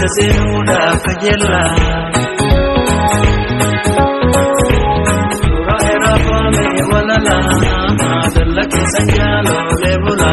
keessa seenuudhaaf kajeella. Suuraa eraafame walala dalla keessa jaaloolee bula.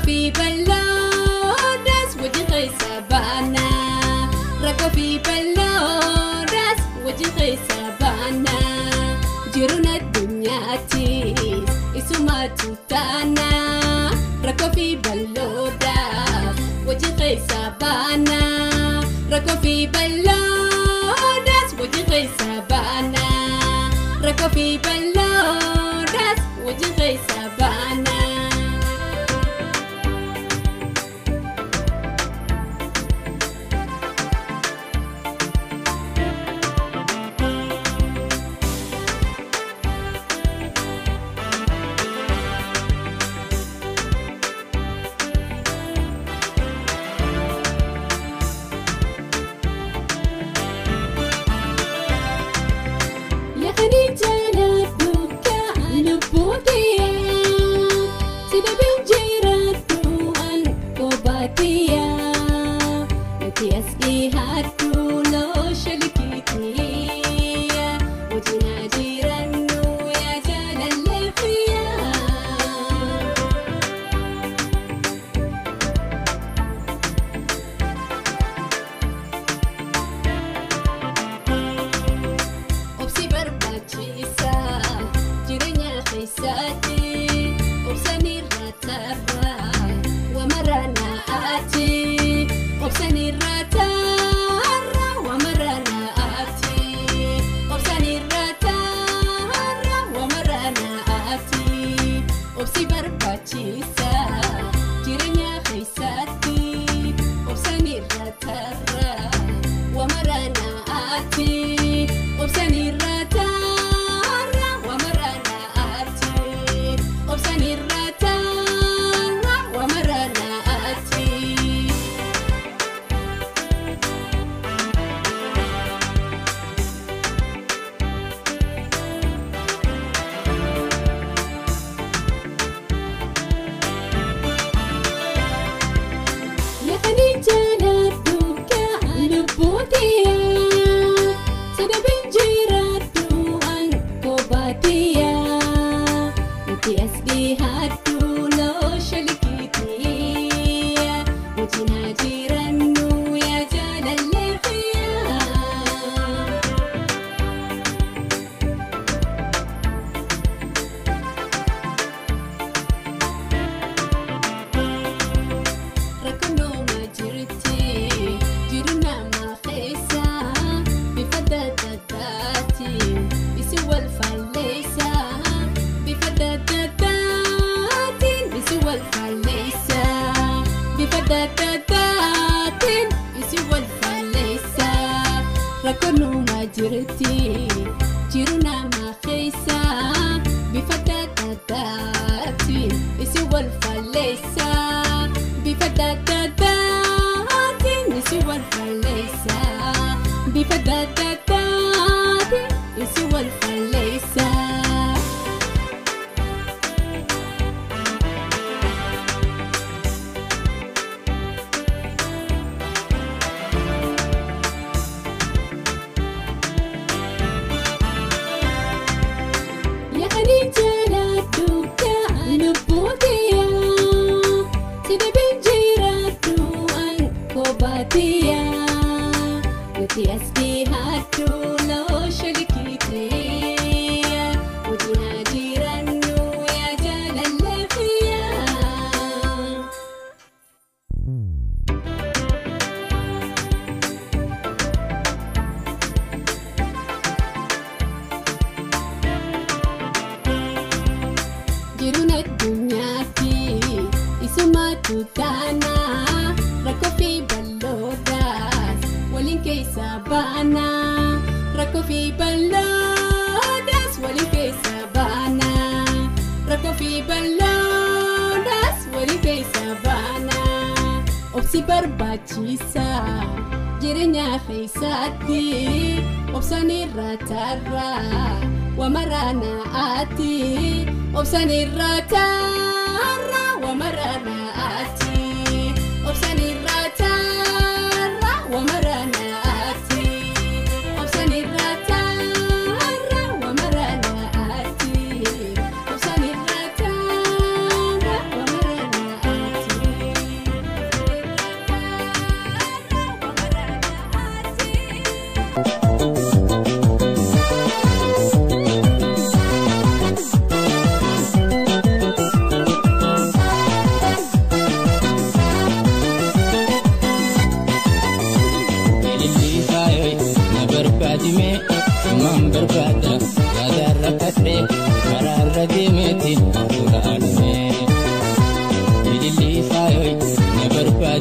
Rakkoo fi bal'oodhaas wajjin keessa baana. Rakkoo fi bal'oodhaas wajjin keessa baana. Jiruun addunyaattis isumatu taana. Rakkoo fi bal'oodhaas wajjin keessa baana. Rakkoo fi bal'oodhaas wajjin keessa baana. Rakkoo fi bal'oodhaas wajjin keessa baana.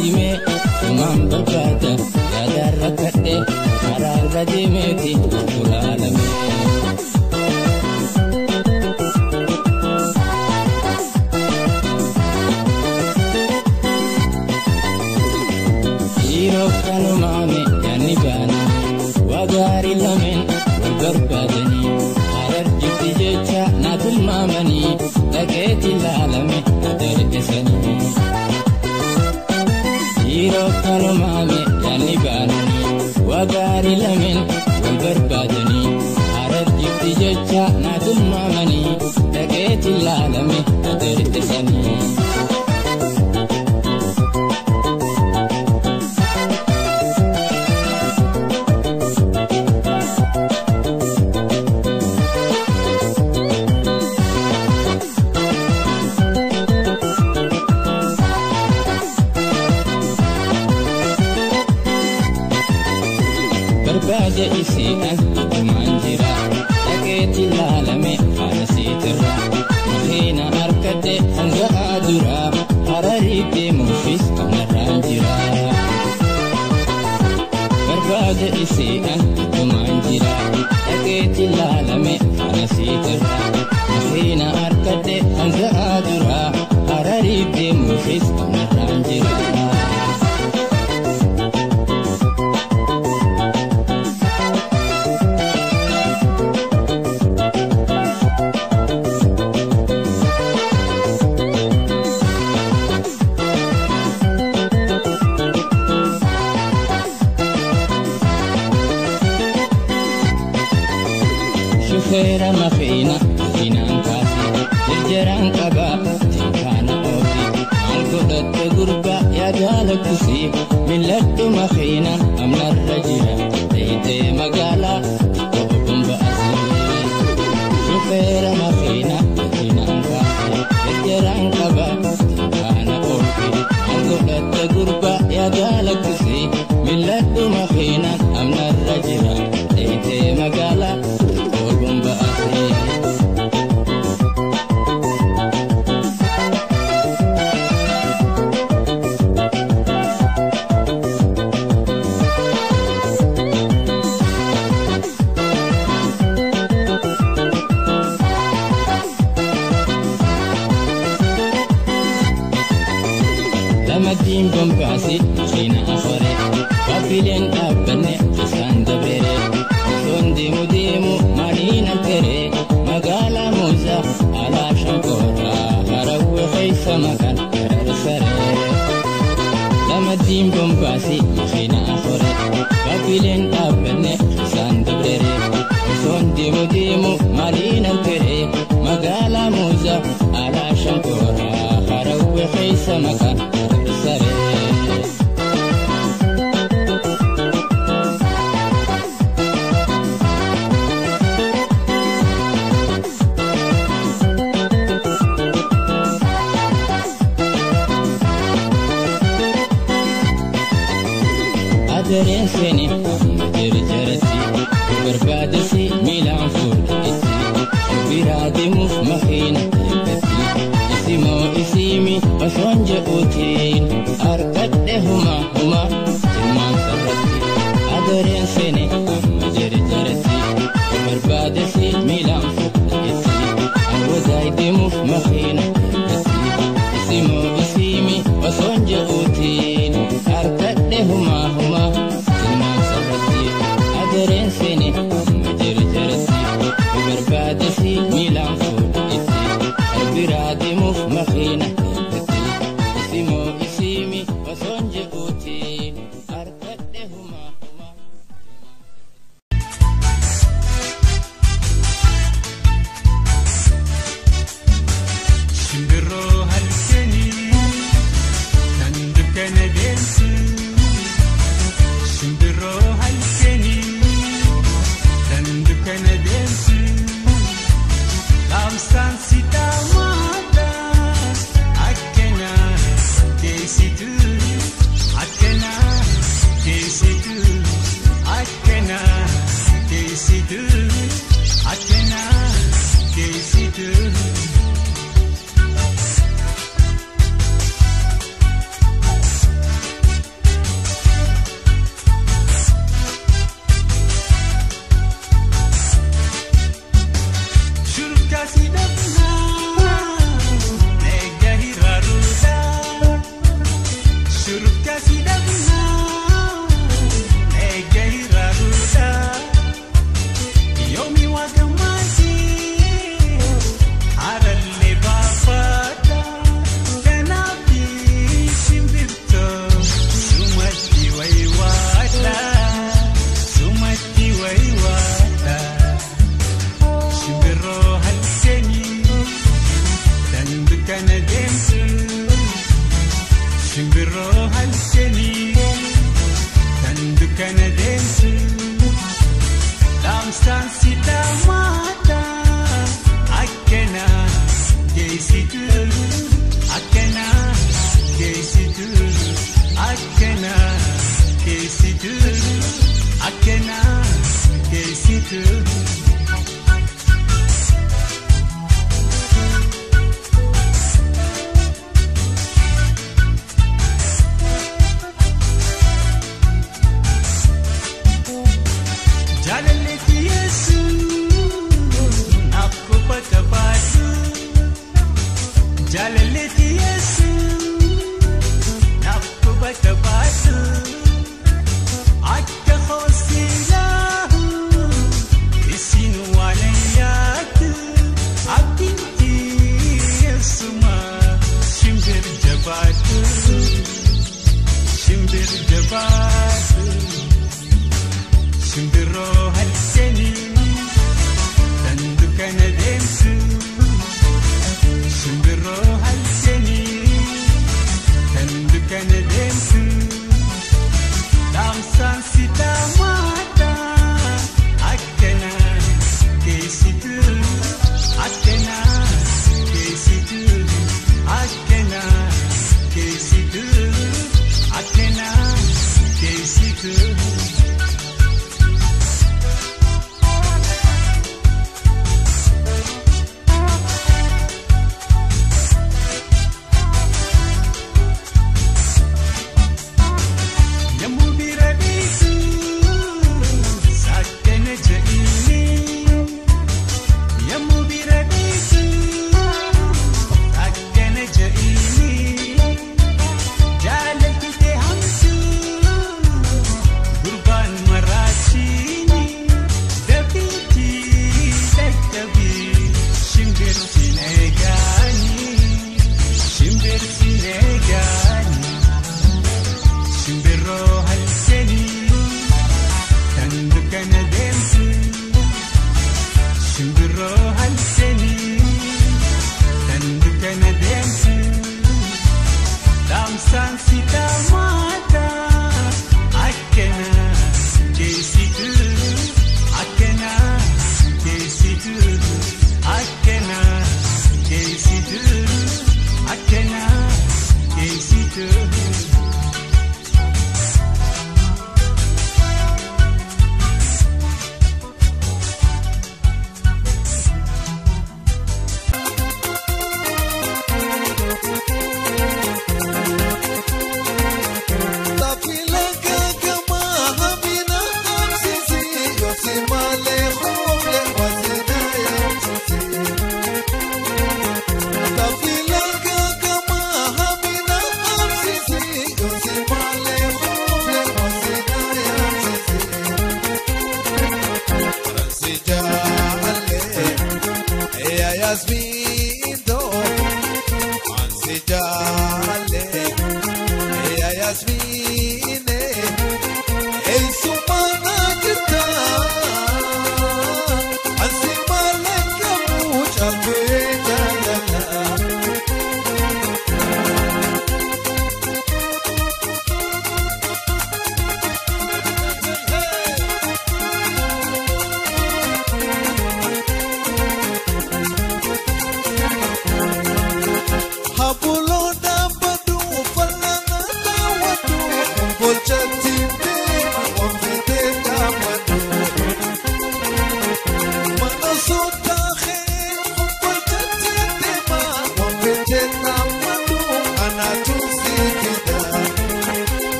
yaadime sumaan barbaada yaadaan rakkadhe karaarra deemeeti tulaalame. Dhiiroo kanumaame yaadni baananii waa gaarii lameen wal barbaadanii harar jirti jecha naa tilmaamanii dhaqeeti laalame na darqisanii. Dhiiroo kanumaame yaadni baananii waa gaarii lameen wal barbaadanii harar jirti jecha naa tilmaamanii dhaqeeti laalame na darqisanii. Barbaada isiidhaan dhumaan jira dhaqeetti laalame faana siitirra makiina harkadhe hanga'aa dura hararii deemuufis kanarraan jira. Barbaada isiidhaan dhumaan jira dhaqeetti laalame faana siitirra makiina harkadhe hanga'aa dura hararii deemuufis kanarraan jira. Shufeera makiina makiinaan kaase jarjaraan qabaa tinkaana oofi maal godhatte gurbaa yaada lakkisii mil'adhu makiinaan amnarra jira deeyitee magaalaa xiqqoo bomba'asii. Shufeera makiina makiinaan kaase jarjaraan qabaa tinkaana oofi maal godhatte gurbaa yaada lakkisii mil'adhu makiinaan amnarra jira deeyitee magaalaa. Lamaddiin bombaase makiina afore baabbileen dhaabbanne isaan dabrere osoon deemu deemu maaliin altere magaalaa Muusaa alaa shankooraa harawwe keessa maqaan hararsaree. Lamaddiin bombaase makiina afore baabbileen dhaabbanne isaan dabrere osoon deemu deemu maaliin altere magaalaa Muusaa alaa shankooraa harawwe keessa maqaan hararsaree. Adareen seeni amma jarjaratti barbaadasi miilaan fuudhetti biraa deemuuf makiina eeggatti isimoo isiimi osoon je'uutiin harkadhe humaa humaa tilmaan sarratti adareen seeni amma jarjaratti barbaadasi miilaan fuudhetti awwadaay deemuuf makiina eeggatti isimoo isiimi osoon je'uutiin harkadhe humaa humaa tilmaan sarratti adareen seeni amma jarjaratti barbaadasi miilaan fuudhetti biraa deemuuf makiina eeggatti isimoo isiimi. keessitu akkana keessitu akkana keessitu.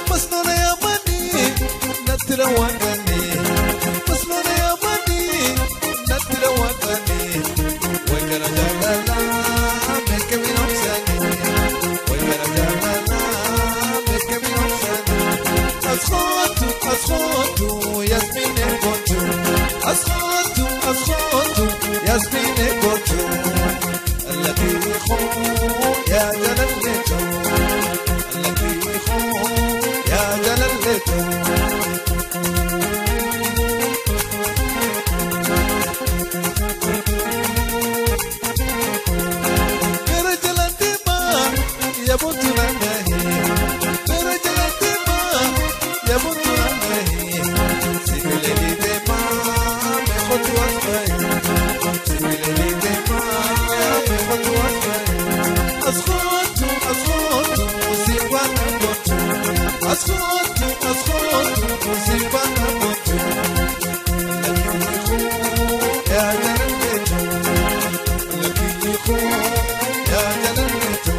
Masnona ya mani, natira wangani. Masnona ya ياسمين كوتو التي خو يا جلالته التي خو يا جلالته يا بطل نهي برجلتي ما يا بطل نهي سيبلي دي ما بخطوة سيبلي دي ما بخطوة أسخط أسخط سيبانا بطل أسخط أسخط سيبانا بطل يا جلالته لكي خو يا جلالته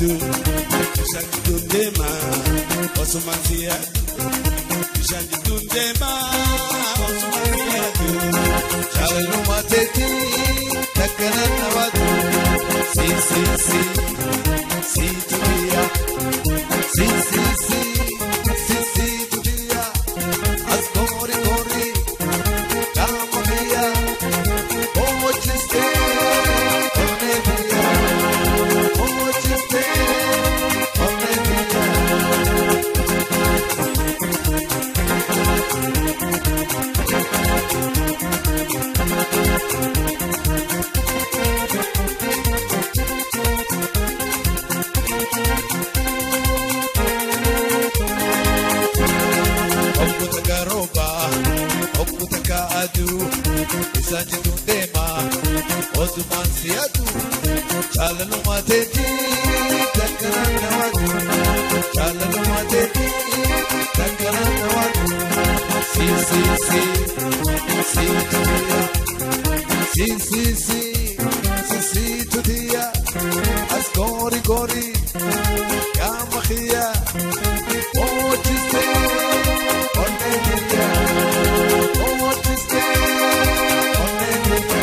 adu, bishaan jidduun deema osumaan si yaadu. Bishaan jidduun deema osumaan si yaadu. Jaalaluma teetii takka nawaatu. Si si si si tubiya. Si si si si si tubiya. As kori kori kaama biya. Omochiste onne biya. Omochiste onne biya. Obbo takka rooba, obbo takka aduu, isaan jidduun deema, osumaan si yaadu. Jaalaluma teetii takka nawaatu. Jaalaluma teetii takka nawaatu. Si si si si tubiya. Si si si si si tubiya. As gori gori kaama khiya. Omochiste onne biya. Omochiste onne biya.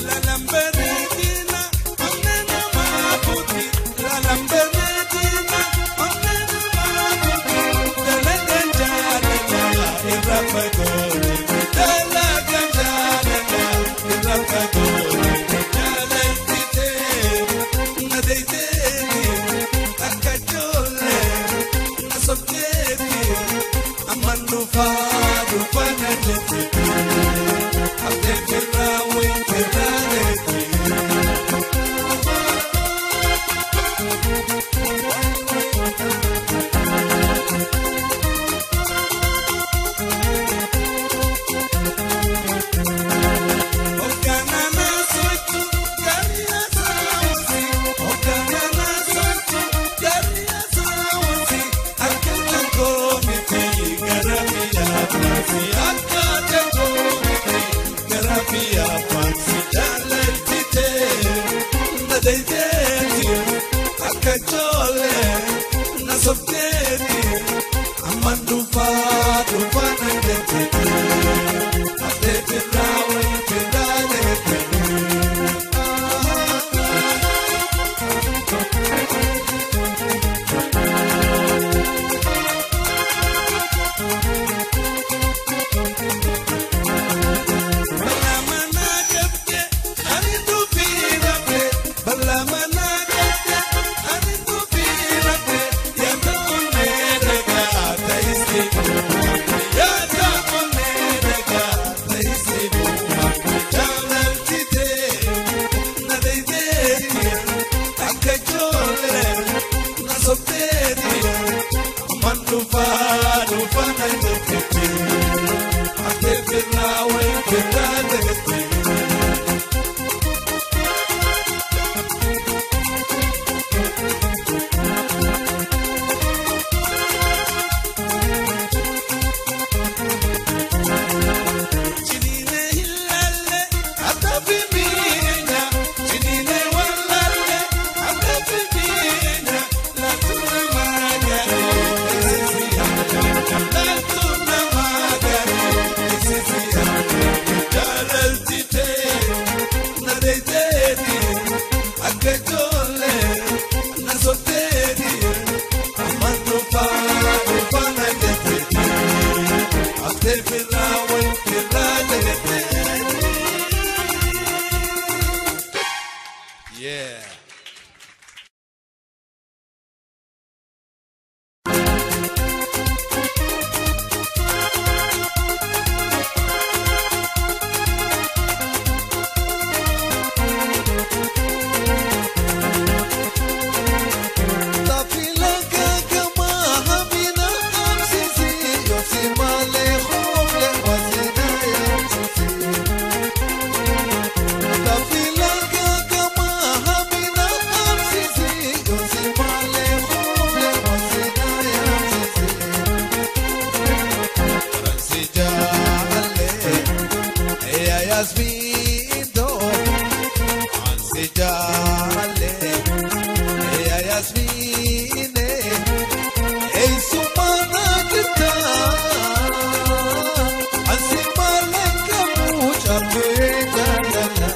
La lambertina, onne nama puti. La lambertina, onne nama puti. Dalagan jaalala irra fagoote. Dalagan jaalala irra fagoote. Jaalaltitee na deeyiteeti akka ijoollee na sobdeeti. Ammaan dhufaa dhufaa na jetteeti. Abdee firraa wayii firraa deetti. Okanana sochu kariya sawsi. Okanana sochu kariya sawsi. Akkata komiti garabiya fansi. Akkata komiti garabiya fansi. Jaalaltite na deeteeti akka ijoollee na sobdeeti. Ammaan dhufaa dhufaa na jetteeti. Abdee firraa wayii firraa deetti. Balaa qabde ani dubbii rabbe. Balaa qabde ani dubbii rabbe. Yaada onnee dhagaa ta'isi bu'uura. Yaada onnee dhagaa ta'isi bu'uura. Jaalaltite na deeteeti akka ijoollee na sobdeeti. Ammaan dhufaa dhufaa na jetteeti. Abdee firraa wayii firraa deetti. Ciniinee ilaalle adda finfinya. Ciniinee wallaalle adda finfinya. Laatu nama gaarii eegsisi yaadu. Laatu nama gaarii eegsisi yaadu. Jaalalti Yasmin do ansi jaalle ya Yasmin ey sumana jirta ansi malaka muchafe jaalala.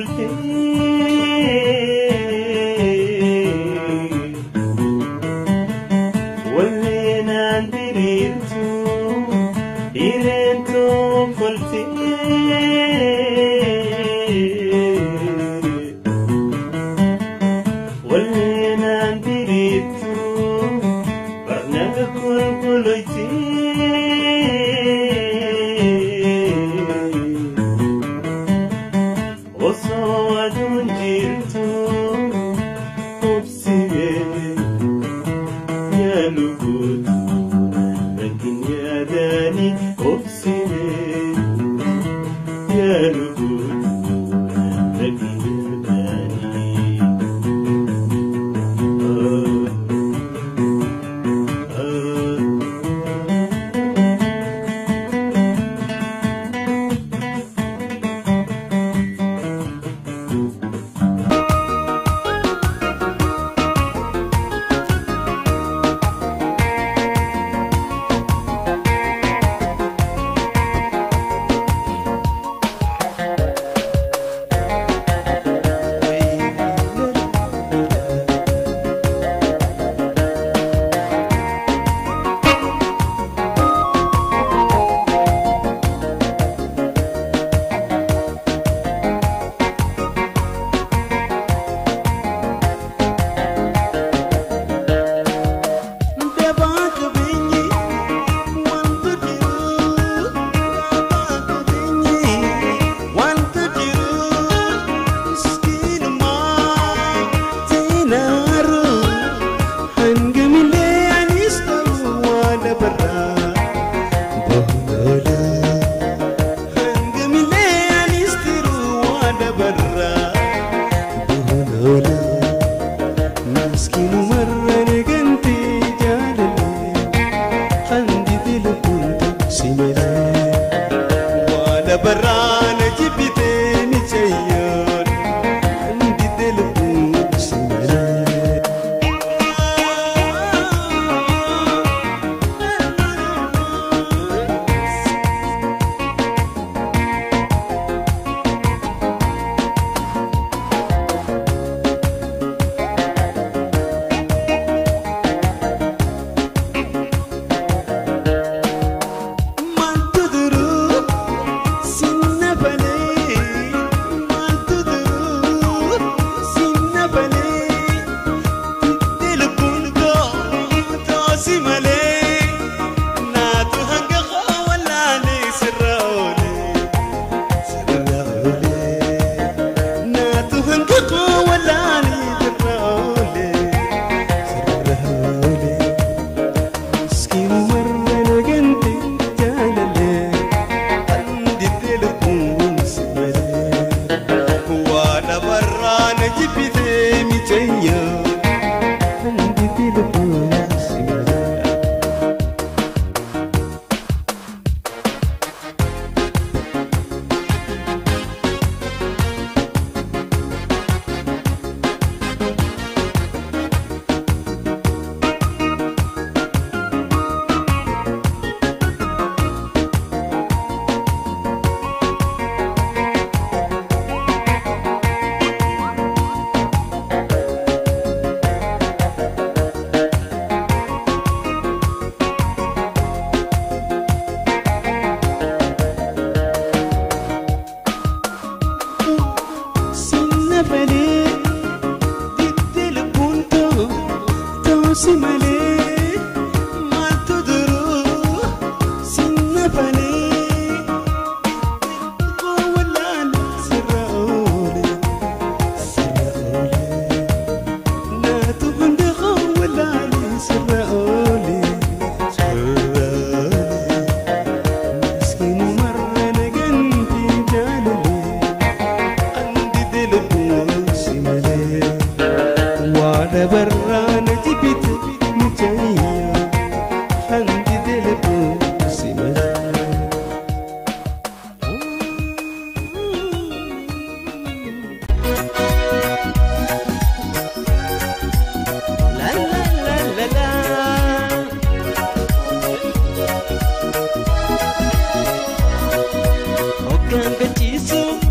kolte Wallena dirirtu Irento kolte Wallena dirirtu Barnaga kulkuloyti Osoo aduun jirtu obsine yaa lubbuutu rakkin yaadani obsine yaa lubbuutu rakkin yaadani.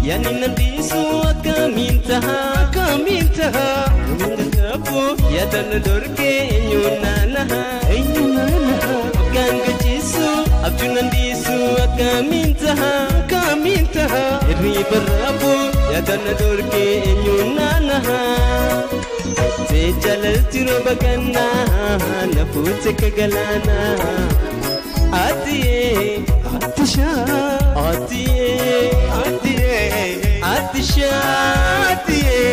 Yaani nandisu akka taha akkamiin taha yaadannoo dorgee eenyuun naanaha hoggaan gachiisu abjuun andiisu akkamiin taha akkamiin taha hirriba rafu yaadannoo dorgee eenyuun naanaha jaalalti rooba gannaa na fuute ka galaanaa atiyee atishaa atiyee atiyee atishaa atiyee.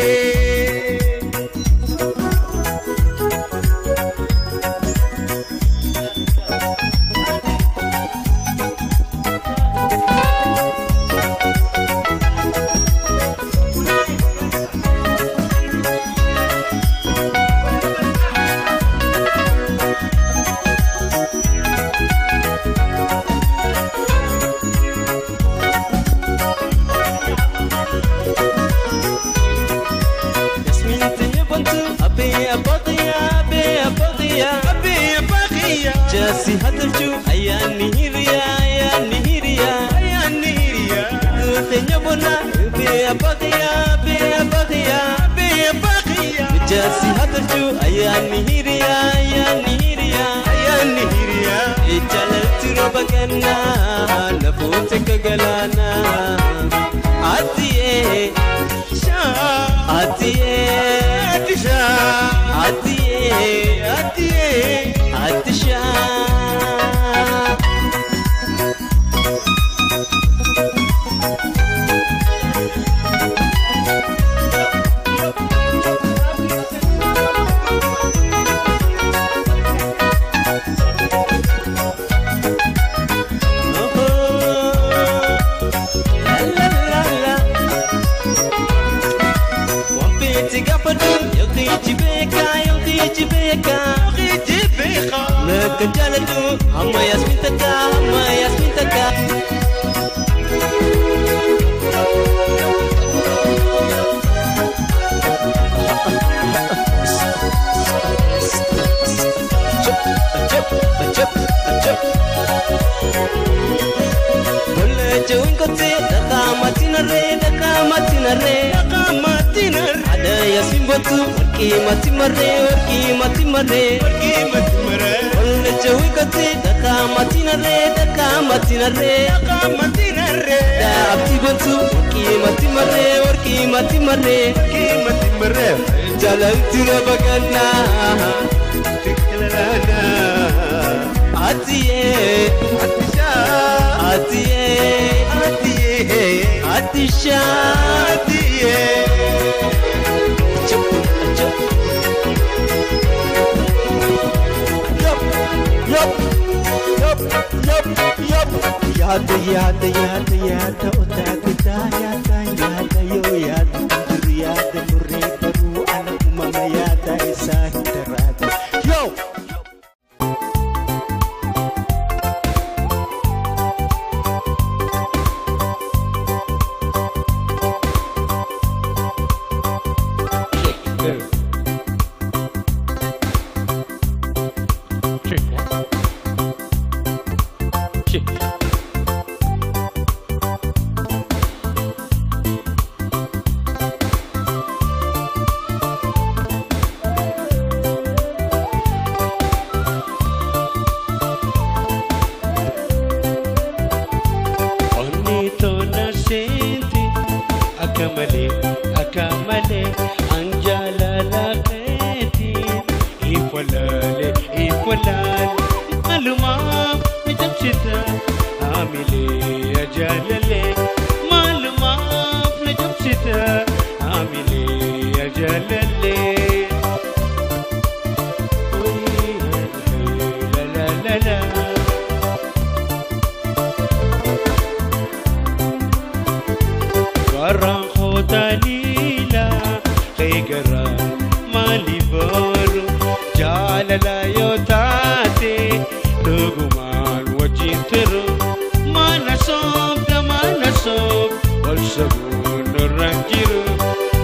Mana sob,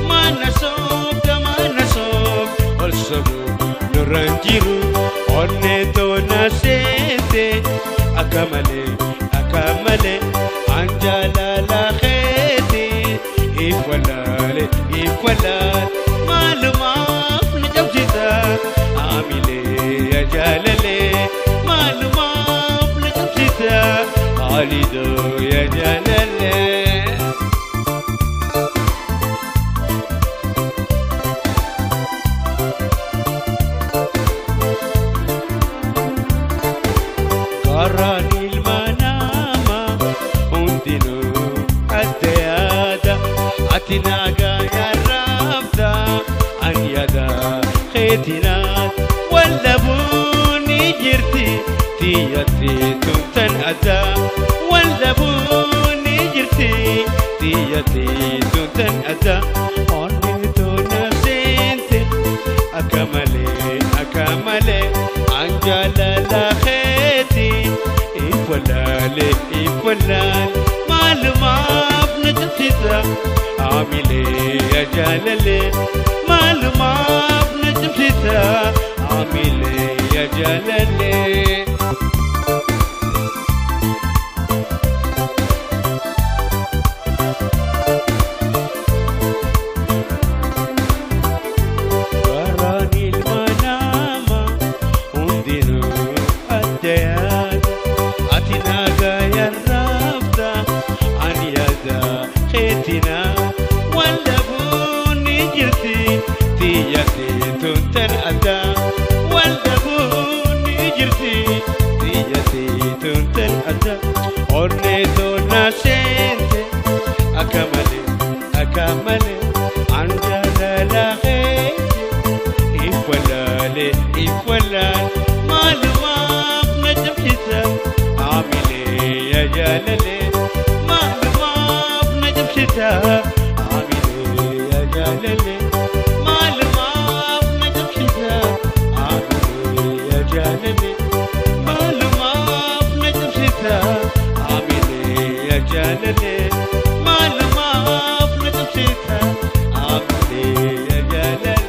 mana sob, ifwalal maalumaaf na cabsita aamilee ya jaalalee maalumaaf na cabsita haalidoo ya jaalalee. قراني المنامة هندنو الديادة أتناقا يا الرابطة عن يدا خيتنا واللبوني جرتي تيتي تنتن أدا واللبوني جرتي تيتي تنتن أدا أنيتو نسينتي أكملي أكملي عن جلال خيتي إفلال إفلال معلومة بنتبتتا عاملي يا جلالي معلومة بنتبتتا عاملي يا جلالي. قراني المنامة هندنو الديان أتناقا يا الرابطة عن يدا خيتنا واللبوني جرتي تيتي تنتن أدا واللبوني جرتي تيتي تنتن أدا أرنيتو ناسنتي أكملي أكملي عن جلال خيتي إفلالي إفلال معلومة بنجم عاملي يا جلالي معلومة بنجم شتا عاملي يا جلالي معلومة بنجم شتا عاملي يا جلالي معلومة بنجم شتا عاملي يا جلالي معلومة بنجم شتا عاملي يا جلالي.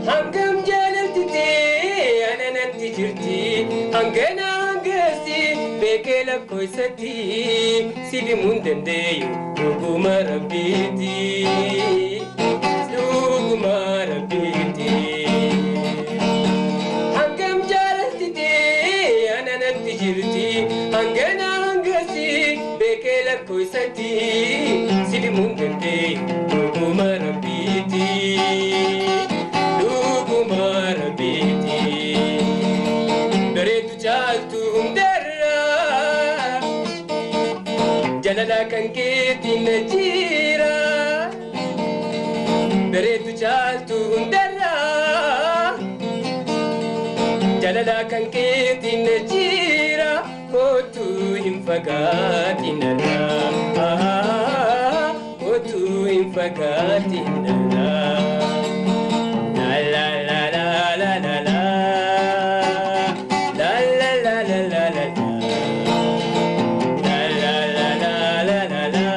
Hangam jaalaltite ana natti jirti hangana hangasi beekee lakkoofsatti sibimuun dandeeyu dhuguma rabbiiti dhuguma rabbiiti. Hangam jaalaltite ana natti jirti hangana hangasi beekee lakkoofsatti sibimuun dandeeyu dhuguma rabbiiti. Dhuguma rabbiiti. Bareedu caaltu hundarra jalala kan keetti na jira. Bareedu caaltu hundarra jalala kan keetti na jira. Kootu hin fagaatin narraa. Kootu hin fagaatin narraa. La la la la la la la. La la la la la la la. La la la la la la la.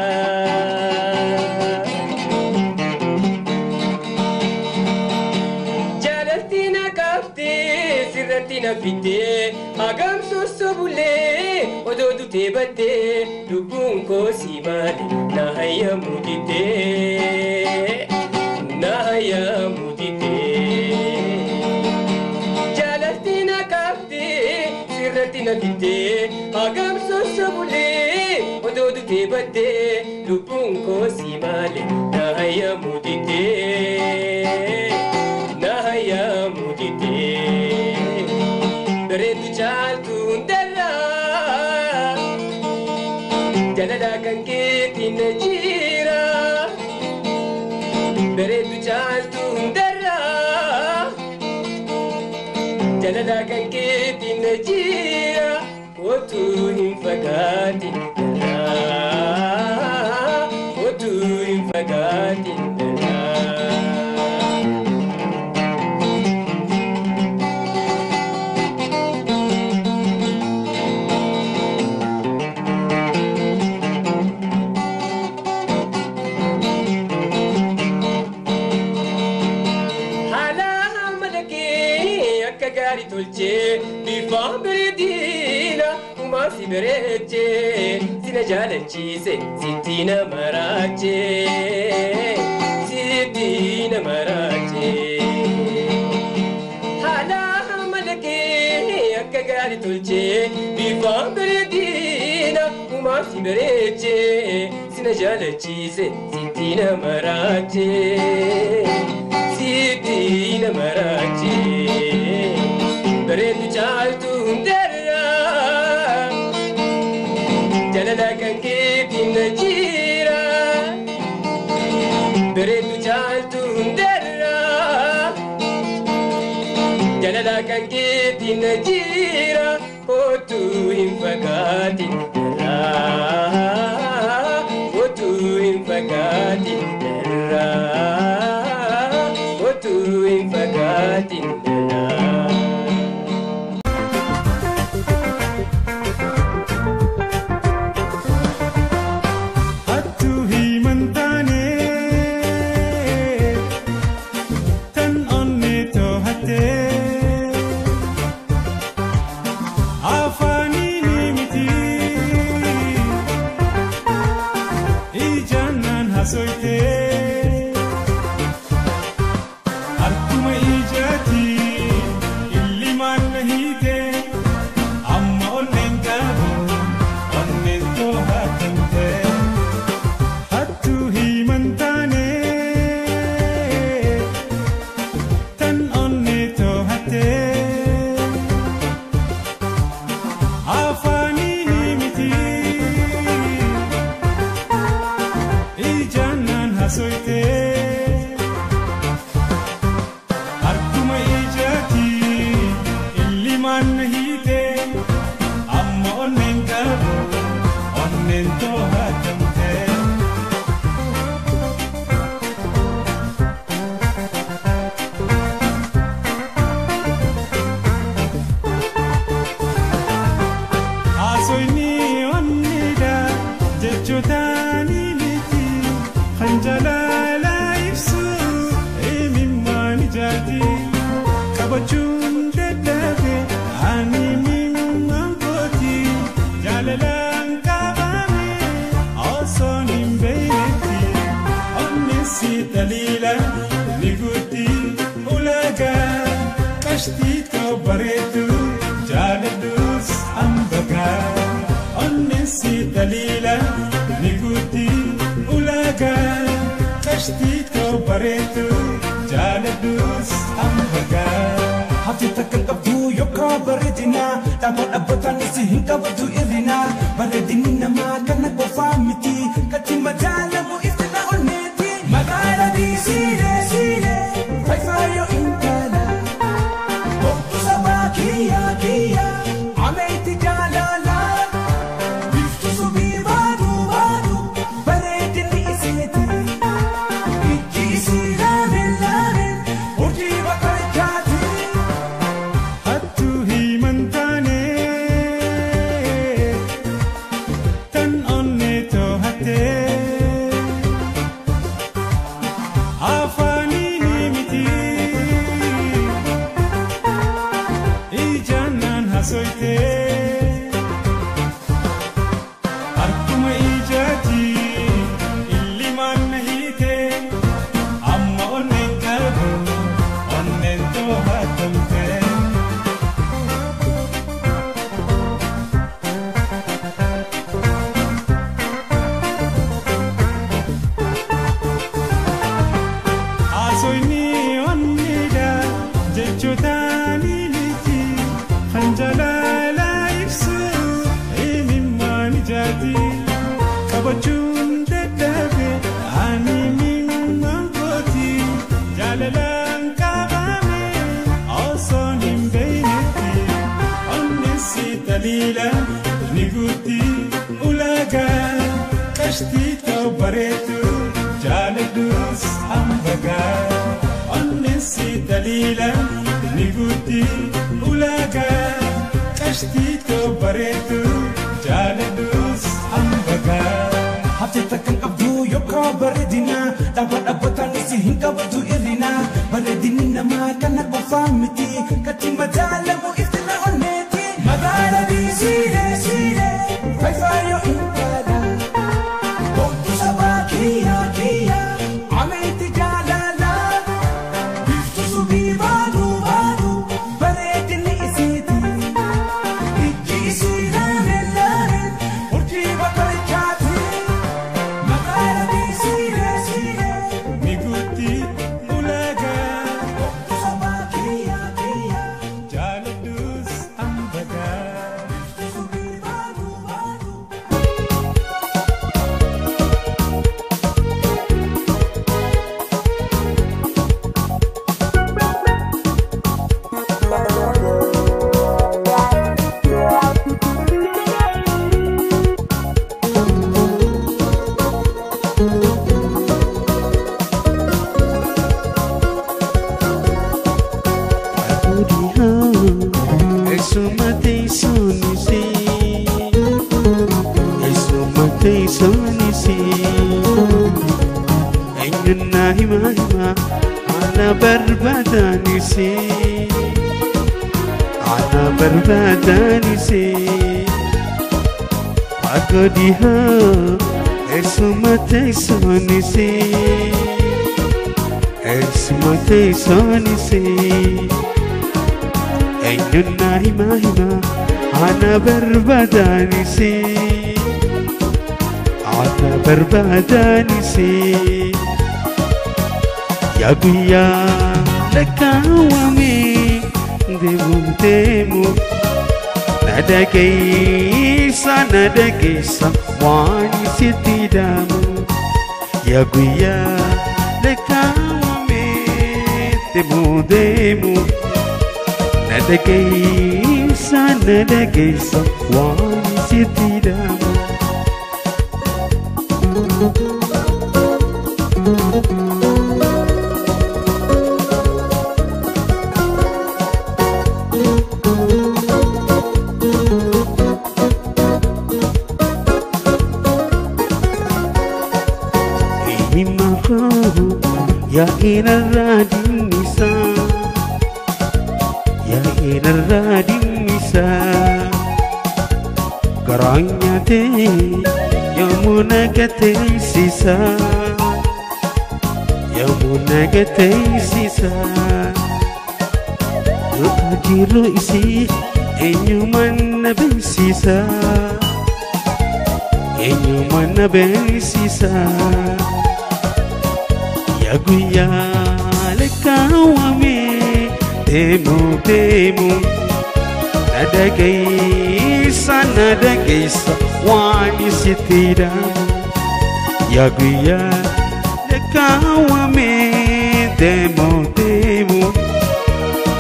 Jaalalti na qabdee sirratti na fiddee hagam sossobulee odoo dutee baddee lubbuun koo si maali na hayyamuu diddee na hayyamuu diddee. Jaalalti na qabdee sirratti na fiddee hagam sossobulee odoo dutee baddee lubbuun koo si maali na hayyamuu diddee na hayyamuu diddee. Bareedu caaltu hundarra jalala kan keetti na jira. Bareedu caaltu hundarra jalala kan keetti na jira. Kootu hin fagaatin narraa. Kootu hin fagaatin narraa. tolchee bifaan bareedina uumaa si bareechee sina jaalachiise sitti nama raachee sitti nama raachee. Haala malakee akka gaarii tolchee bifaan bareedina uumaa si bareechee sina jaalachiise sitti nama raachee. Sitti nama raachee bareedu caaltu hundarraa jaalala kan keetiin na jira bareedu caaltu hundarraa jaalala kan keetiin na jira kootu hin fagaatin irraa kootu hin fagaatin irraa. Kootu hin fagaatin irraa. Hattuu himan taane tan onnee too'attee afaaniin miti ijaan naan haasofte. Harkuma ijaati illimaan na hiite amma onneen qabu onneen too'atamte. Hattuu himan taane tan onnee too'atte afaaniin miti ijaan naan haasofte. Harkuma ijaati illimaan na hiite amma onneen qabu onneen too'atamte. Haasofni onneedha jechootani miti kan jaalala ibsu imimmaan ijaati qabachuun dadhabe ani mimmaan kooti jaalalaan qabame osoon hin beeknetti onni si taliila ni guutti ulaagaa qashtii too bareedu jaaladhus hambagaa onni si taliila ni guutti ulaagaa qashtii too bareedu jaaladhus hambagaa. Hafti takka qabdu yookaan bareedina dhaaba dhaabbataanis hin qabatu irrina bareedinni namaa kana qofaa miti katti madaalamu iftina onneeti magaala dhiisiilee siilee fayyoo intala hokku sabaa kiyyaa kiyyaa ameeti jaalala biftu subii baadu baadu bareedinni iseeti ijji isii laameen laameen hojii bakka jaati. Hattuu himan taane tan onnee too'atte afaaniin miti ijaan naan haasofte. Harkuma ijaati illimaan na hiite amma onneen qabu onneen too'atamte. Haasofni onneedha jechootani miti kan jaalala ibsu imimmaan ijaati qabachuun dadhabe ani mimmaan kooti jaalalaan qabame osoon hin beeknetti onni si taliila ni guutti ulaagaa qashtii too bareedu jaaladhus hambagaa onni si taliila ni guutti ulaagaa qashtii too bareedu jaaladhus hambagaa. Hafti takka qabdu yookaan bareedina dhaaba dhaabbataanis hin qabatu irrina bareedinni namaa kana qofaa miti katti Madaalamu iftina onneeti magaala biisiilee siilee fayfaayo intaala boontu sabaa kiyya kiyya ameeti jaalala biftu subii baaduu baaduu bareedinni isiiti ijji isii laaleen laaleen urjii bakkalchaati magaala biisiilee siilee Miguutti ulaagaa boontu sabaa kiyya kiyya. jaaladhus hambagaa. Subii baaduu baaduu. Hima hima ana barbaadaanisi ana barbaadaanisi Agodiha esuma teessonisi esuma teessonisi Eenyunnaa hima hima ana barbaadaanisi ana barbaadaanisi Yaa guyyaa lakkaawame deemu deemu na dhageessa na dhageessa waan sitti dhaamu. Yaa guyyaa lakkaawame deemu deemu na dhageessa na dhageessa waan sitti dhaamu. Ya ina radin nisa Ya ina radin nisa Garanya te Yamuna gate sisa Yamuna gate sisa Jiru isi Enyuman na besisa Enyuman na besisa Ya guyyaa lakkaawame deemu deemu na dhageessa na dhageessa waan sitti dhaamu. Ya guyyaa lakkaawame deemu deemu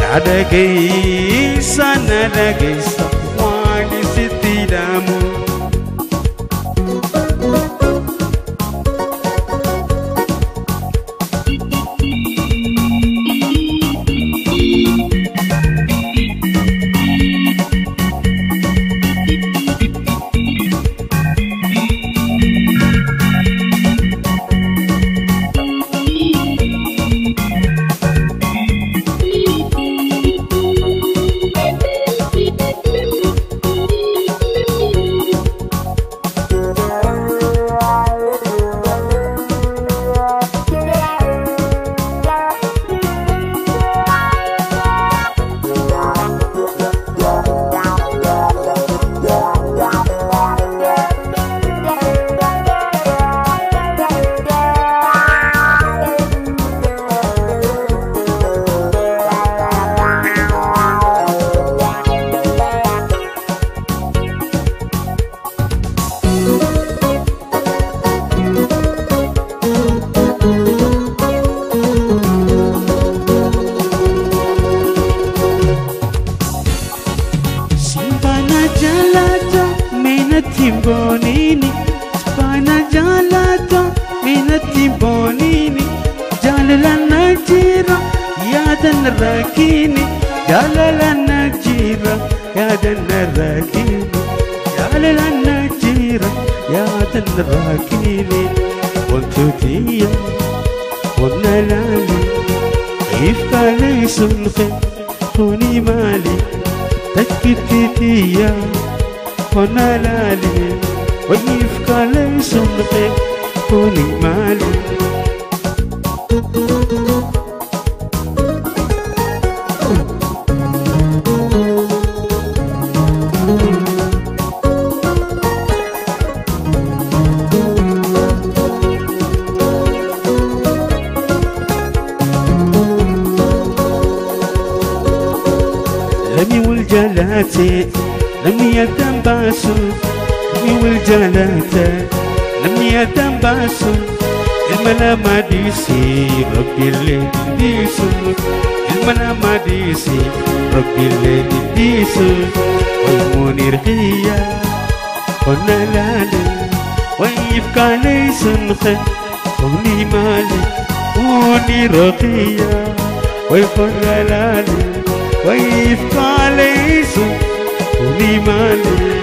na dhageessa na dhageessa waan sitti dhaamu. Bonini, spana jalata, minati bonini, jalala najira, yadan rakini, jalala najira, yadan rakini, jalala najira, yadan rakini, wantutia, wanalali, ifkali sunfe. خوني مالي تكتتيا خنا لالي ويفكا ليس مخي خوني مالي لمي والجلاتي لمي يتنباسو لمي والجلاتي لمي يتنباسو الملا ديسي ربي اللي ديسو الملا ديسي ربي اللي ديسو والمنير غيا قلنا لالي ويبقى ليس مخي خوني مالي وني رقيا ويقول لالي ويبقى ليس خوني مالي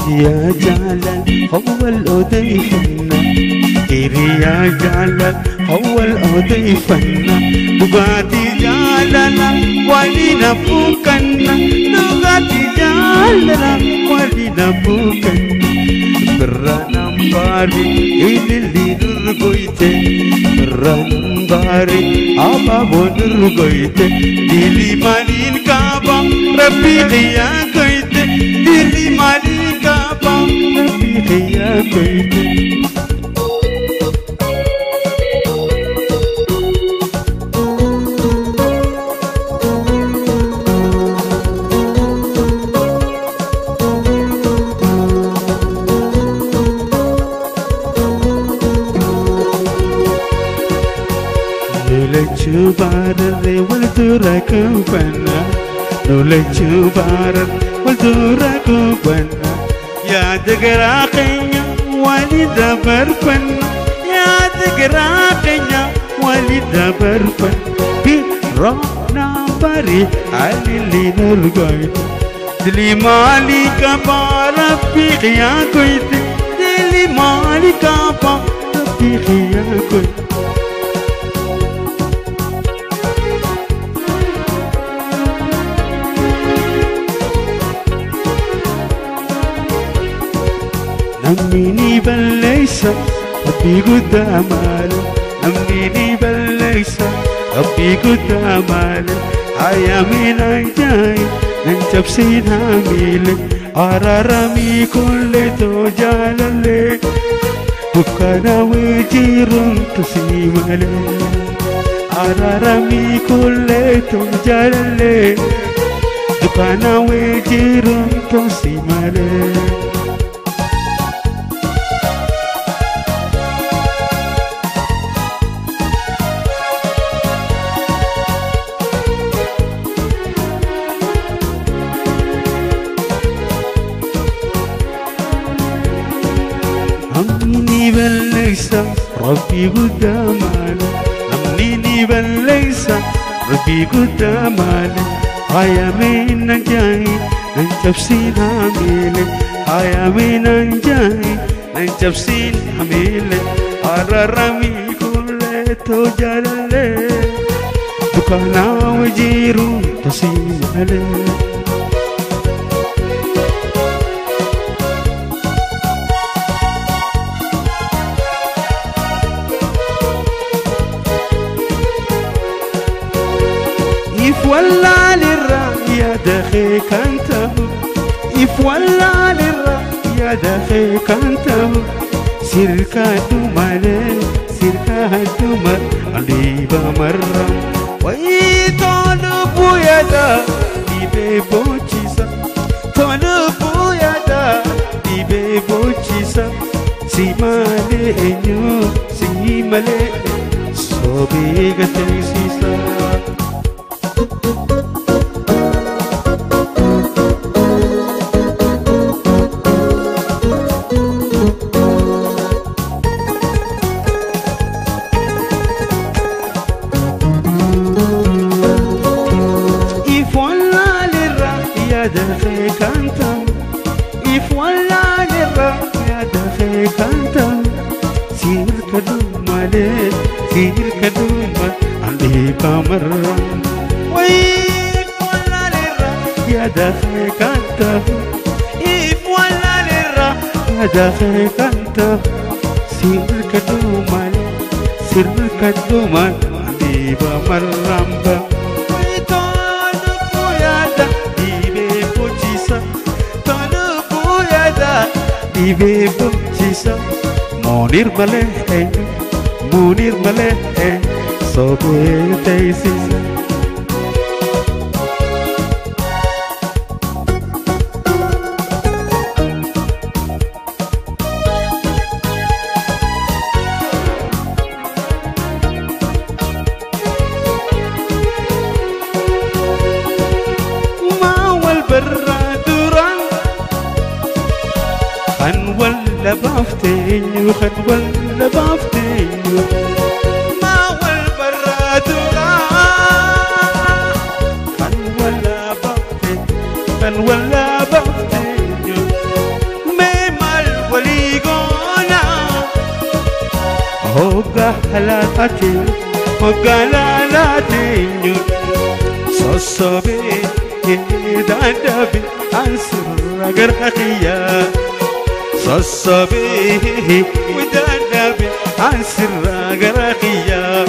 يا جلال هو الأضيفنا تيري يا جلال هو الأضيفنا لغاتي جلال ولينا فوقنا لغاتي جلال ولينا فوقنا برانا مباري اللي نرقيته برانا مباري أبابو نرقيته ديلي مالين كابا ربي يا كويته ديلي مالين يا كويتي نولتشو بارر والدوركوبنا نولتشو بارر والدوركوبنا يا دقراقيا ولد برفن يا دقراقيا ولد برفن برانا بري علي اللي نرقيت دلي مالي كبار ربي يا كويت دلي مالي كبار ربي يا كويت نميني بليسة ربي قدامالي نميني بليسة ربي قدامالي هيا من الجاي ننجب سينا ميلي أرارمي كل توجالي بكنا وجيرون تسيمالي أرارمي كل توجالي بكنا وجيرون تسيمالي أمني بليسة ربي قدامالي أمنيني بليسة ربي قدامالي هيا من جاي ننجب سين عميلي هيا من جاي ننجب سين عميلي أرارمي كل توجالي دكانا وجيرو تسيمالي ولا للرأي دخيك أنت إف ولا للرأي دخيك أنت سيركا دمالي سيركا دمال قليبا مرة ويطالب يدا دي بوچيسا طالب يدا دي بوچيسا سيمالي إنيو سيمالي صوبي قتيسيسا. kanta sirka dumale sirka duma andi pamarra wai walalera ya dakhe kanta if walalera ya dakhe kanta sirka dumale sirka dumale andi pamarra wai tolu puyada dibe pochisa tolu puyada dibe pochisa Munir male Munir male sobe teisisa Ma wal barra duran kan walla bafteñu kan walla bafteñu ma wal barra duran kan walla bafte kan walla bafteñu me mal waligona hoga halate hoga lalateñu sosobe dandabi ansur agar khiya صصبي ودنبي عن سر غرقية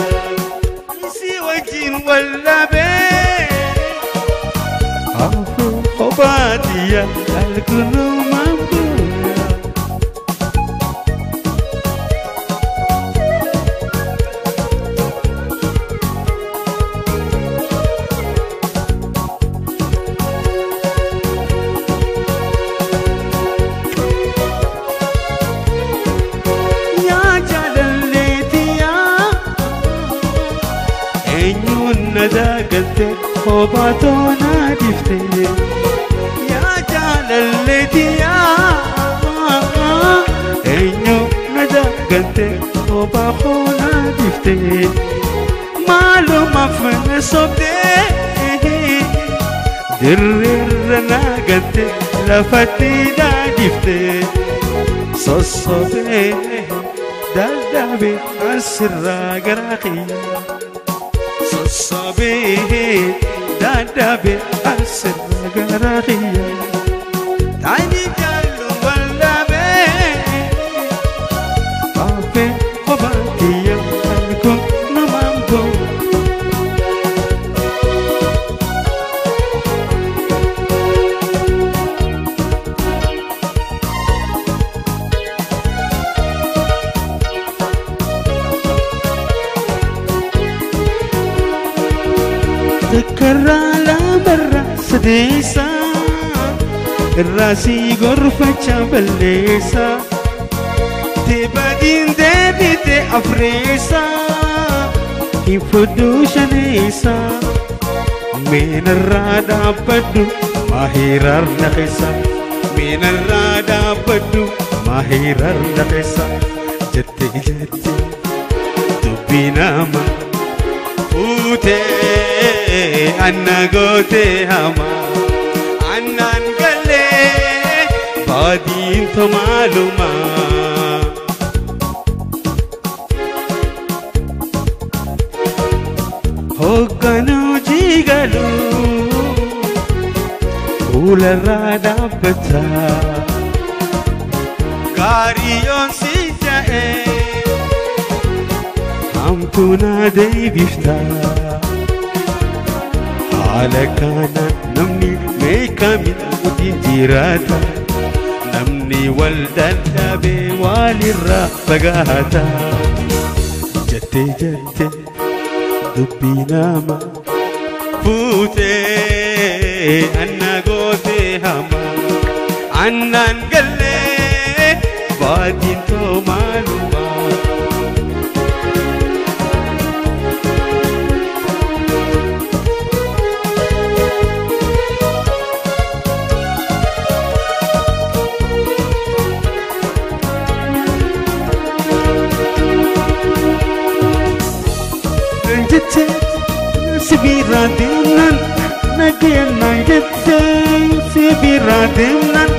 سي وجين ولا بي عفو خباتية الكل ممدوية Khobatona difte ya jalaletia enyo nadagante khobatona difte malum afne sobde dirr nagante lafatina difte sosobe daldabi asra garaqiya صبي دندبي أسر قراخية تعيني جالو ولا بي بابي خباتية الكون نمامبو تكرر لا برا سديسا الراسي غرفة شابليسا تبادين دبيت أفريسا يفدو شنيسا من الرادا بدو ماهيرار نخيسا من الرادا بدو ماهيرار نخيسا جتي جتي تبيناما فوتي أنا قوتي هما أنا نقلي بادين تمالوما هوغنو جيغلو ولرادا بتا غاريون سيجاي همتونا دي بيفتا haala kana namni meeqamin wajjin jiraata namni wal dadhabe walirraa fagaata jette jette dubbii nama fuutee anna gootee hama annaan gallee baadiin too maaluma. Sibira deemnan nageennan jettee sibira deemnan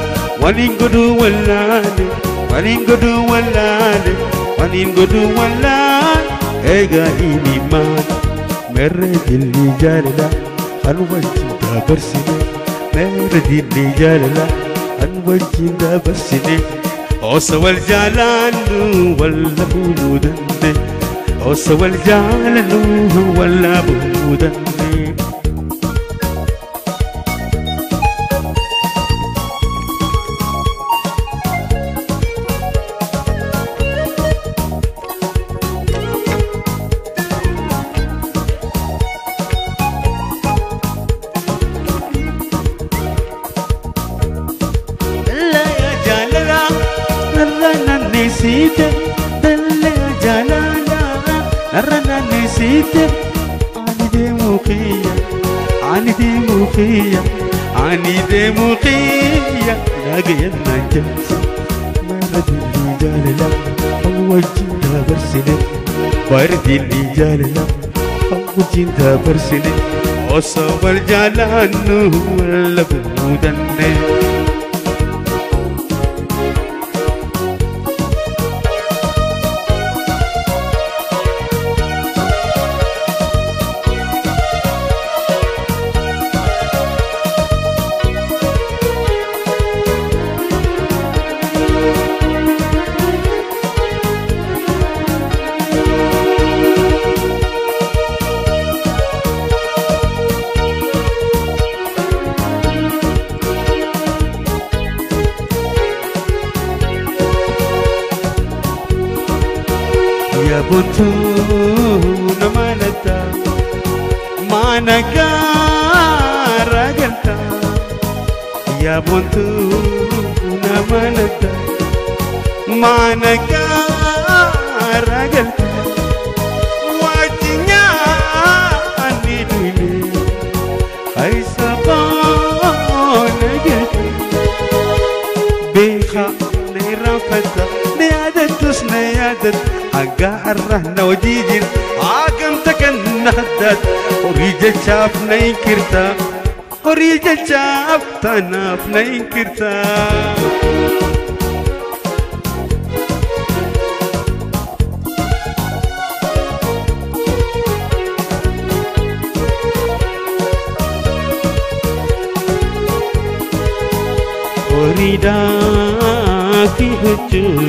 waliin godhuu wallaale Waniin godhu wallaale waniin godhu wallaale eegaa imimaan merre dilli jaalala kan wajjin dabarsine merre dilli jaalala kan wajjin dabarsine osoo wal jaalannu wal dhabuu danne osoo wal jaalannu wal dhabuu danne. Ani demuqiya lagayna jabsi maradili jalala wajjin dabarsine bardili jalala wajjin dabarsine osoo wal jaalannu wal dhabuu danne. Horii jechaaf tanaaf na inkirta. Horiidhaa fi huccuu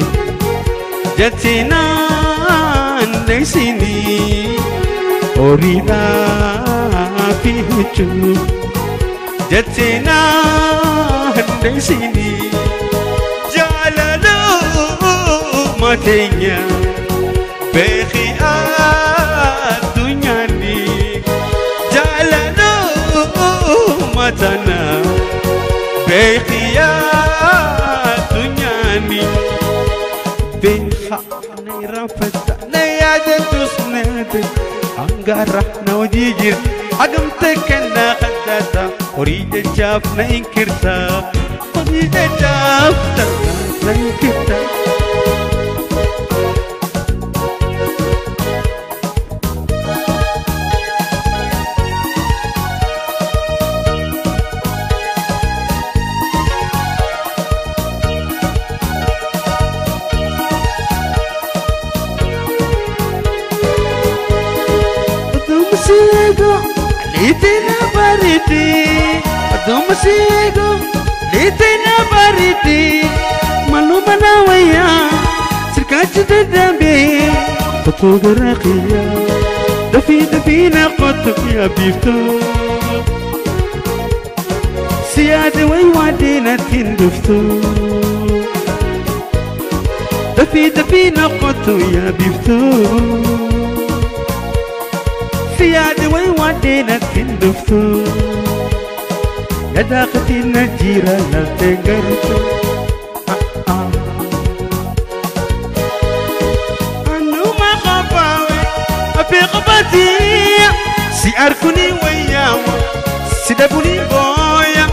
jetti naan deessinii horiidhaa fi huccuu. Jetti naan deessinii jaalaluu mateenya beeki addunyaani jaalaluu matana beeki addunyaani beeka na irraanfata na yaadatus na yaadatu hangaarra na hojii jira hagamte kennaa qaddaata. Horii jechaaf na inkirta horii jechaaf na inkirta. Dumsigo litena bariti malumana waya sirkachi dambe fotogaraqiya dafi dafina qottu ya biftu siyaade way wadina tinduftu dafi dafina qottu ya biftu siyaade way wadina tinduftu يداقتي النجيرة لا تنقرت أنو ما خفاوي في قبتي سياركني وياو سيدبني بويا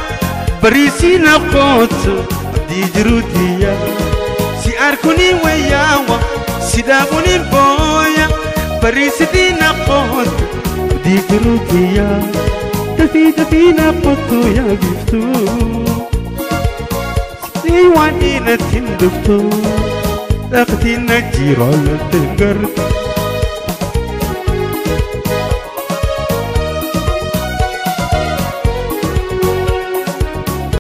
بريسي نقوت دي جروديا سياركني وياو سيدبني بويا بريسي دي نقوت دي جروديا دفي دفينا قطو يا بيفتو سيوانينا تندفتو. Dhaqtiin na jira lolteen gartu.